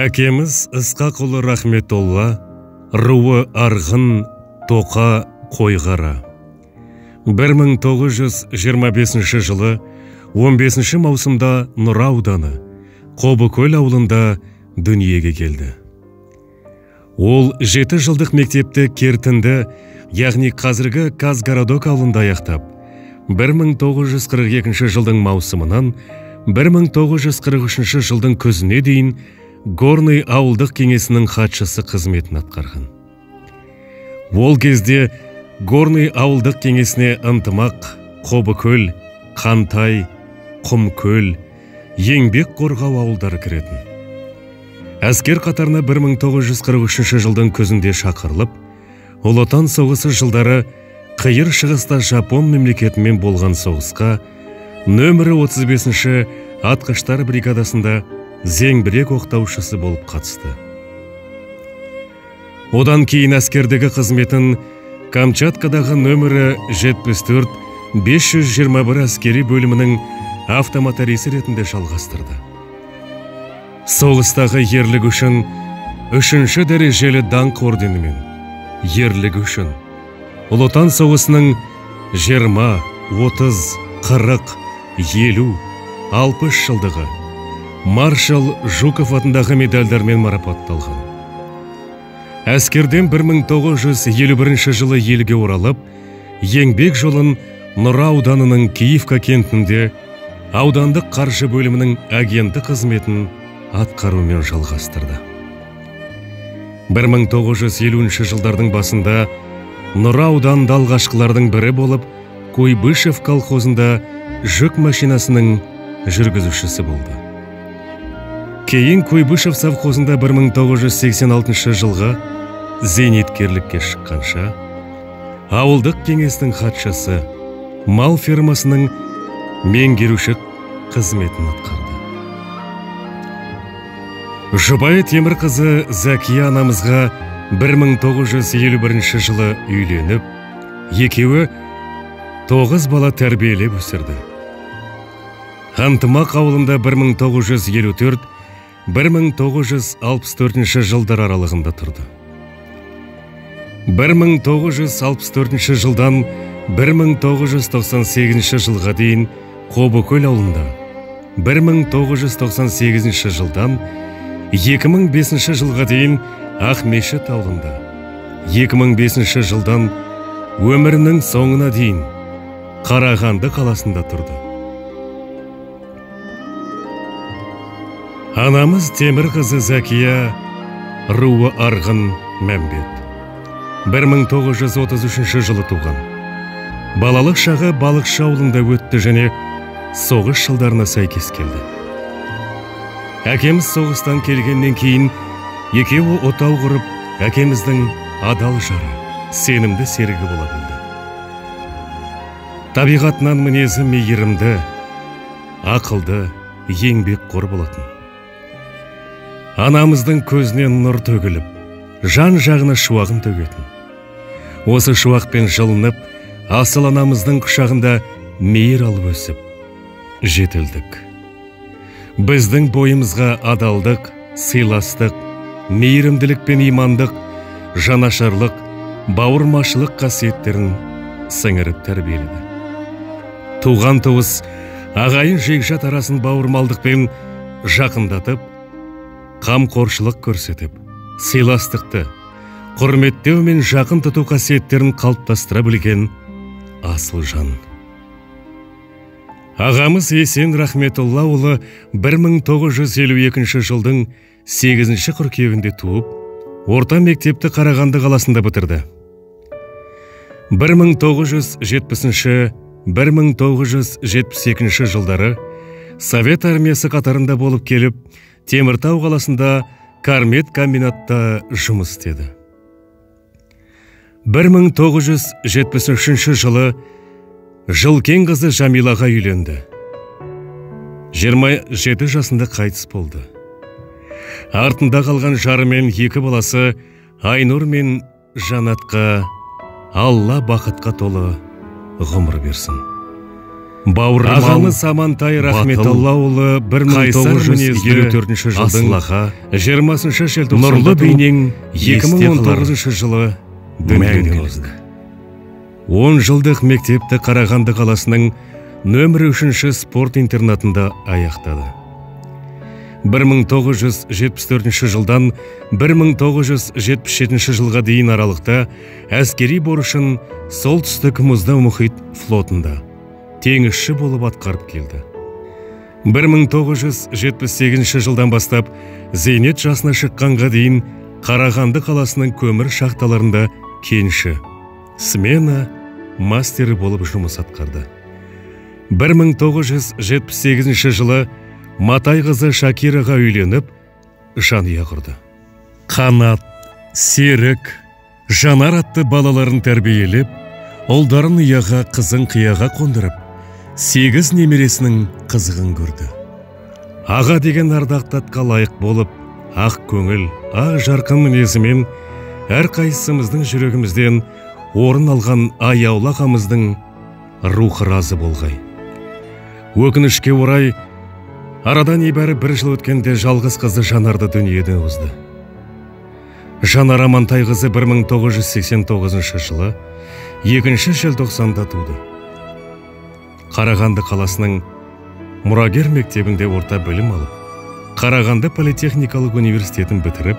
Әкеміз Ысқақұлы Рахметолла, руы Арғын, Тоқа, Қойғара. 1925 жылы 15 маусымда Нұра ауданы, Қобыкөл ауылында дүниеге келді. Ол 7 жылдық мектепті Кертінді, яғни қазіргі Казгородок ауылында аяқтап, 1942 жылдың маусымынан 1943 жылдың күзіне дейін Горный ауылдық кеңесінің хатшысы қызметін атқарған. Ол кезде Горный ауылдық кеңесіне Ынтымақ, Қобыкөл, Қантай, Құмкөл, Еңбек қорғау ауылдары кіретін. Әскер қатарына 1943 жылдың күзінде шақырылып, Ұлы Отан соғысы жылдары Қиыр Шығыста Жапон мемлекетімен болған соғысқа нөмірі 35-ші атқыштар бригадасында зеңбірек оқтаушысы болып қатысты. Одан кейін әскердегі қызметін Камчаткадағы нөмірі 74 521 әскери бөлімінің автомоторисі ретінде жалғастырды. Соғыстағы ерлігі үшін 3-ші дәрежелі даңқ орденімен, ерлігі үшін Ұлы Отан соғысының 20, 30, 40, 50, 60 жылдығы Маршал Жуков атындағы медальдармен марапатталған. Әскерден 1951 жылы елге оралып, еңбек жолын Нұра ауданының Киевка кентінде аудандық қаржы бөлімінің агенті қызметін атқарумен жалғастырды. 1950 жылдардың басында Нұра ауданында алғашқылардың бірі болып, Куйбышев колхозында жүк машинасының жүргізушісі болды. Кейін Куйбышев совхозында 1986 жылғы зейнеткерлікке шыққанша ауылдық кеңестің хатшысы, мал фермасының меңгеруші қызметін атқарды. Жұбайы Темірқызы Зәкия анамызға 1951 жылы үйленіп, екеуі 9 бала тәрбиелеп өсірді. Ынтымақ ауылында 1954-1964 жылдар аралығында тұрды. 1964 жылдан 1998 жылға дейін Қобыкөл ауылында, 1998 жылдан 2005 жылға дейін Ақмешіт ауылында, 2005 жылдан өмірінің соңына дейін Қарағанды қаласында тұрды. Анамыз Темірқызы Зәкия, руы Арғын, Мәмбет. 1933 жылы туған. Балалық шағы Балықшы ауылында өтті және соғыс жылдарына сәйкес келді. Әкеміз соғыстан келгеннен кейін екеуі отау құрып, әкеміздің адал жары, сенімді серігі бола білді. Табиғатынан мінезі мейірімді, ақылды, еңбекқор болатын. Анамыздың көзінен нұр төгіліп, жан жағына шуағын төгетін. Осы шуақпен жылынып, асыл анамыздың құшағында мейір алып өсіп, жетілдік. Біздің бойымызға адалдық, сыйластық, мейірімділік пен имандық, жанашырлық, бауырмашылық қасиеттерін сіңіріп тәрбиеледі. Туған туыс, ағайын жекжат арасын бауырмалдықпен жақындатып, қамқоршылық көрсетіп, сыйластықты, құрметтеу мен жақын тұту қасиеттерін қалыптастыра білген асыл жан. Ағамыз Есен Рахметоллаұлы 1952 жылдың 8 қыркүйегінде туып, орта мектепті Қарағанды қаласында бітірді. 1970-1972 жылдары Совет армиясы қатарында болып келіп, Теміртау қаласында Кармет комбинатта жұмыс істеді. 1973 жылы Жылкен қызы Жамилаға үйленді. 27 жасында қайтыс болды. Артында қалған жары мен екі баласы Айнұр мен Жанатқа Алла бақытқа толы ғұмыр берсін. Бауырмал, ағамыз Амантай Рахметаллаұлы 1954 жылдың 20 желтоқсанда нұрлы бейнең 2019 жылы дүниеден озды. 10 жылдық мектепті Қарағанды қаласының нөмірі 3 спорт интернатында аяқтады. 1974 жылдан 1977 жылға дейін аралықта әскери борышын Солтүстік мұзды мұхит флотында теңізші болып атқарып келді. 1978 жылдан бастап зейнет жасына шыққанға дейін Қарағанды қаласының көмір шахталарында кенші, смена мастері болып жұмыс атқарды. 1978 жылы Матай қызы Шакираға үйленіп, жанұя құрды. Қанат, Серік, Жанар атты балаларын тәрбиелеп, ұлдарын ұяға, қызын қияға қондырып, 8 немересінің қызығын көрді. Аға деген ардақты атқа лайық болып, ақ көңіл, ақ жарқын мінезімен әрқайсымыздың жүрегімізден орын алған аяулы ағамыздың рухы разы болғай. Өкінішке орай, арада небәрі бір жыл өткенде жалғыз қызы Жанарды дүниеден озды. Жанар Амантай қызы 1989 жылы 2 желтоқсанда туды. Қарағанды қаласының Мұрагер мектебінде орта білім алып, Қарағанды политехникалық университетін бітіріп,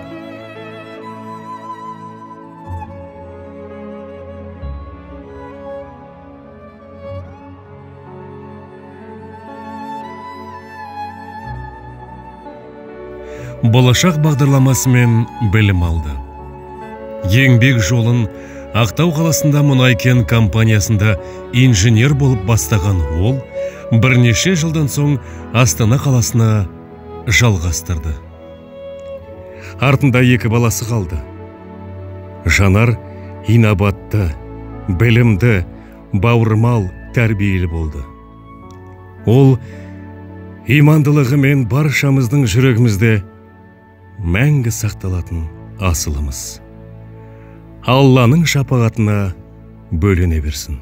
Болашақ бағдарламасымен білім алды. Еңбек жолын Ақтау қаласында мұнай-кен компаниясында инженер болып бастаған ол, бірнеше жылдан соң Астана қаласына жалғастырды. Артында 2 баласы қалды. Жанар инабатты, білімді, бауырмал, тәрбиелі болды. Ол имандылығымен баршамыздың жүрегімізде мәңгі сақталатын асылымыз. Алланың шапағатына бөлене берсін.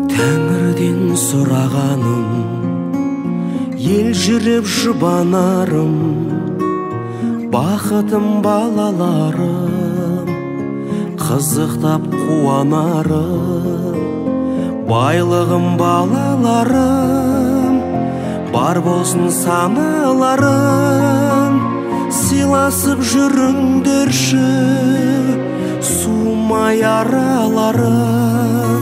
Тәңірден сұрағаным, елжіреп жұбанарым, бақытым балаларым, қызықтап қуанарым, байлығым балаларым, бар болсын саналарым, сыйласып жүріңдерші, суымай араларым.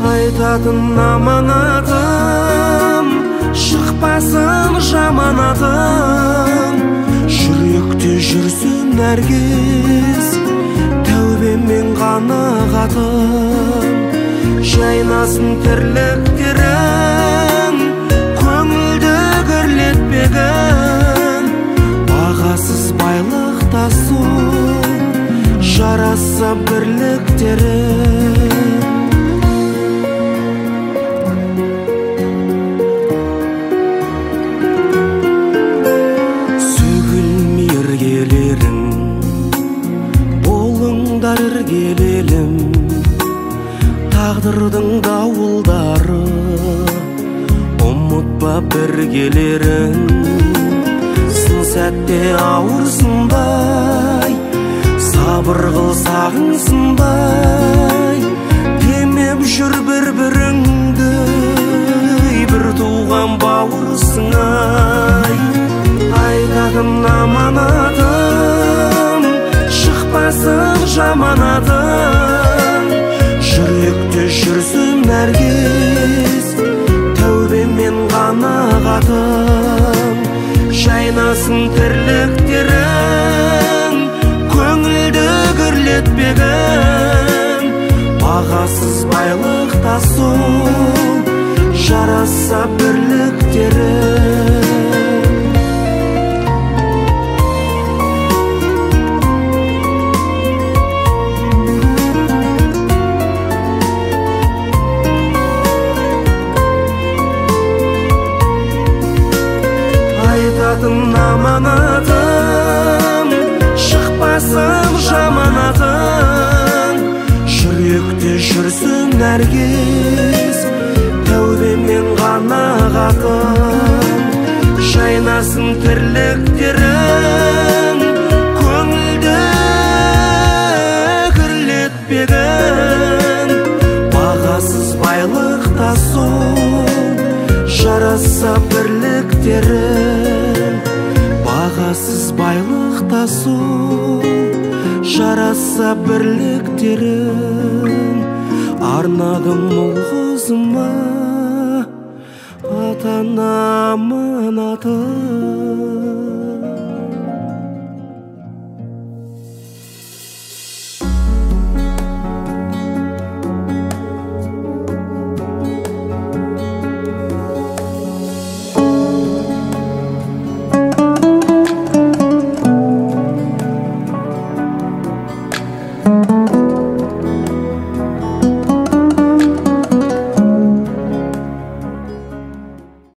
Айтатын аманатым, шықпасын жаманатым, жүректе жүрсін әркез тәубемен қанағатым, жайнасын тірліктерің, көңілді кірлетпегін, бағасыз байлық тасу, жараса бірліктерің. Іргелелім, тағдырдың дауылдары, ұмытпа біргелерін, сын сәтте ауырсынбай, сабыр қыл сағынсынбай, демеп жүр бір-біріңді, бір туған бауырсың-ай. Айтатын аманатым, шықпасын жаманатым, жүректе жүрсін әркез тәубемен қанағатым, жайнасын тірліктерің, көңілді кірлетпегін, бағасыз байлық тасу, жараса бірліктерің. Аманатым, шықпасым жаманатың, жүректе жүрсін әркез тәубемен қанағатым. Жайнасын тірліктерің, көңілді кірлетпегін. Бағасыз байлық тасу, жараса бірліктерің. Бағасыз байлық тасу, жараса бірліктерің. Арнадым ұл қызыма ата-ана аманатын.